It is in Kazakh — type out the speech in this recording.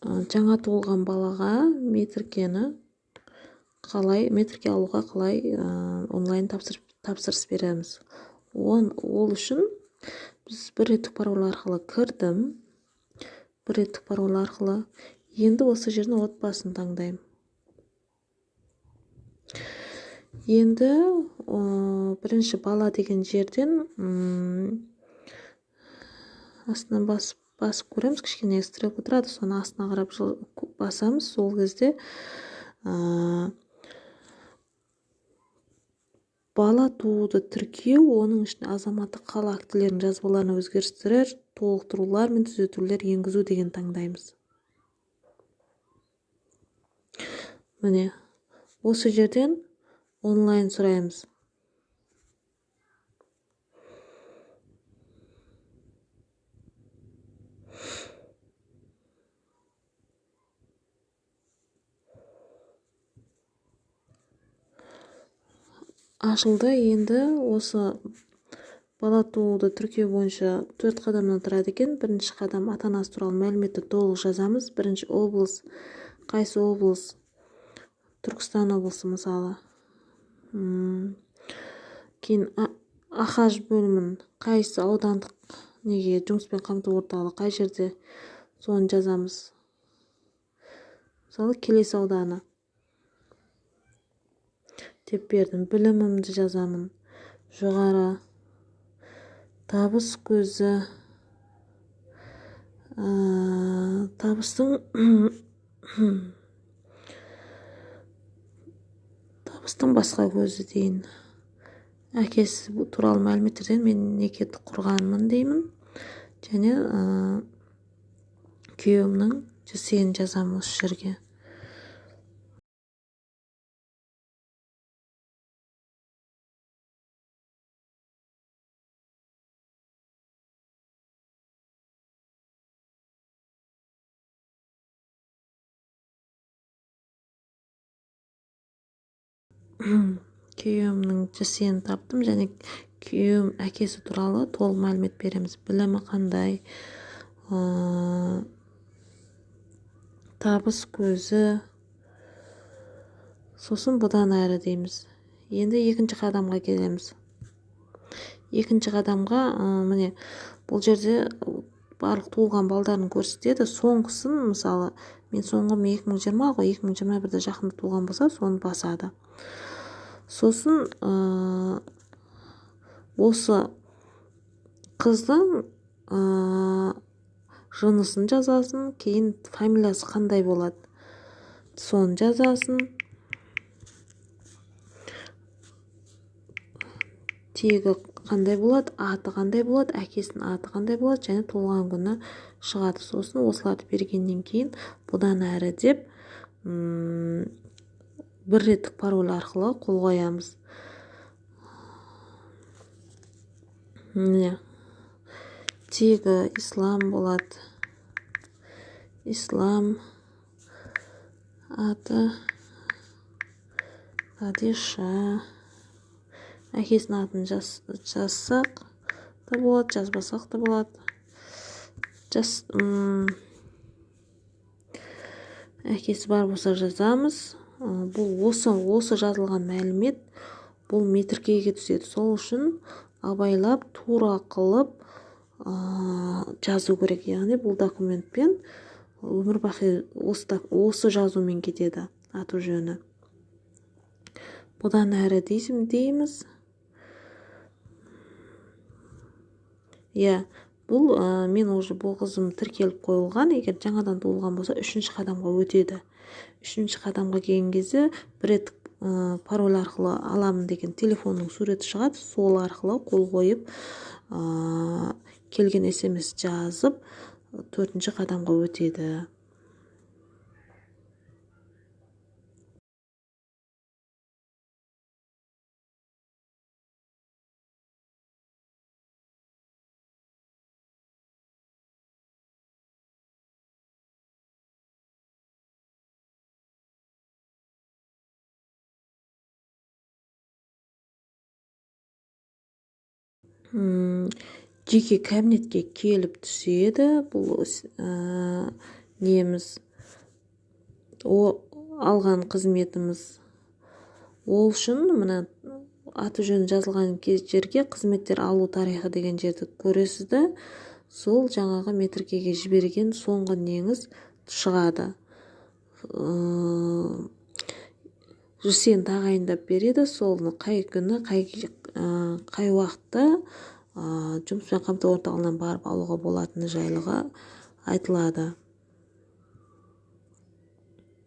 Жаңа туылған балаға метркені қалай, метрке алуға қалай онлайн тапсырыс береміз? Ол үшін біз бір реттік пароль арқылы кірдім. Бір реттік пароль арқылы енді осы жерден отбасын таңдаймын. Енді бірінші бала деген жерден астына басып көреміз, кішкене стрелка тұрады, соны астына қарап басамыз. Сол кезде бала тууды тіркеу, оның ішінде азаматтық хал актілерінің жазбаларына өзгерістер, толықтырулар мен түзетулер енгізу деген таңдаймыз. Міне, осы жерден онлайн сұраймыз. Ашылды. Енді осы бала тууды тіркеу бойынша 4 қадамнан тұрады екен. Бірінші қадам ата-анасы туралы мәліметті толық жазамыз. Бірінші облыс, қайсы облыс? Түркістан облысы мысалы. Кейін АХАЖ бөлімін, қайсы аудандық неге жұмыспен қамту орталығы қай жерде, соны жазамыз. Мысалы, Келес ауданы деп бердім. Білімімді жазамын. Жоғары табыс көзі, табыстың басқа көзі дейін. Әкесі туралы мәліметтерден мен неке құрғанмын деймін. Және күйеуімнің жісін жазамын осы жерге. Күйеуімнің жісін таптым және күйеуім әкесі туралы толық мәлімет береміз. Білімі қандай, табыс көзі, сосын бұдан әрі дейміз. Енді екінші қадамға келеміз. Екінші қадамға, міне, бұл жерде барлық туылған балдарын көрсетеді. Соңғысын, мысалы, мен соңғы 2020 ғой, 2021-де жақында туылған болса, соны басады. Сосын осы қыздың жынысын жазасын, кейін фамилиясы қандай болады, соны жазасын. Тегі қандай болады, аты қандай болады, әкесінің аты қандай болады және туылған күні шығады. Сосын осыларды бергеннен кейін бұдан әрі деп бір реттік пароль арқылы қол қоямыз. Міне, тегі Ислам болады. Ислам, аты Қадиша. Әкесінің атын жазсақ та болады, жазбасақ та болады. Әкесі бар болса жазамыз. Бұл осы жазылған мәлімет бұл метркеге түседі. Сол үшін абайлап, тура қылып жазу керек. Яғни бұл документпен өмір бақи осы жазумен кетеді аты жөні. Бұдан әрі дейміз. Иә, бұл мен уже бұл қызым тіркеліп қойылған. Егер жаңадан туылған болса, үшінші қадамға өтеді. Үшінші қадамға келген кезде бір рет пароль арқылы аламын деген телефонның суреті шығады. Сол арқылы қол қойып, келген СМС жазып, төртінші қадамға өтеді. Жеке кабинетке келіп түседі. Бұл неміз Алған қызметіміз. Ол үшін мына аты жөні жазылған жерге «Қызметтер алу тарихы» деген жерді көресіз да, сол жаңағы метрикеге жіберген соңғы неңіз шығады. ЖСН тағайындап береді, соны қай күні, қай уақытта жұмыспен қамту орталығынан барып алуға болатыны жайлыға айтылады.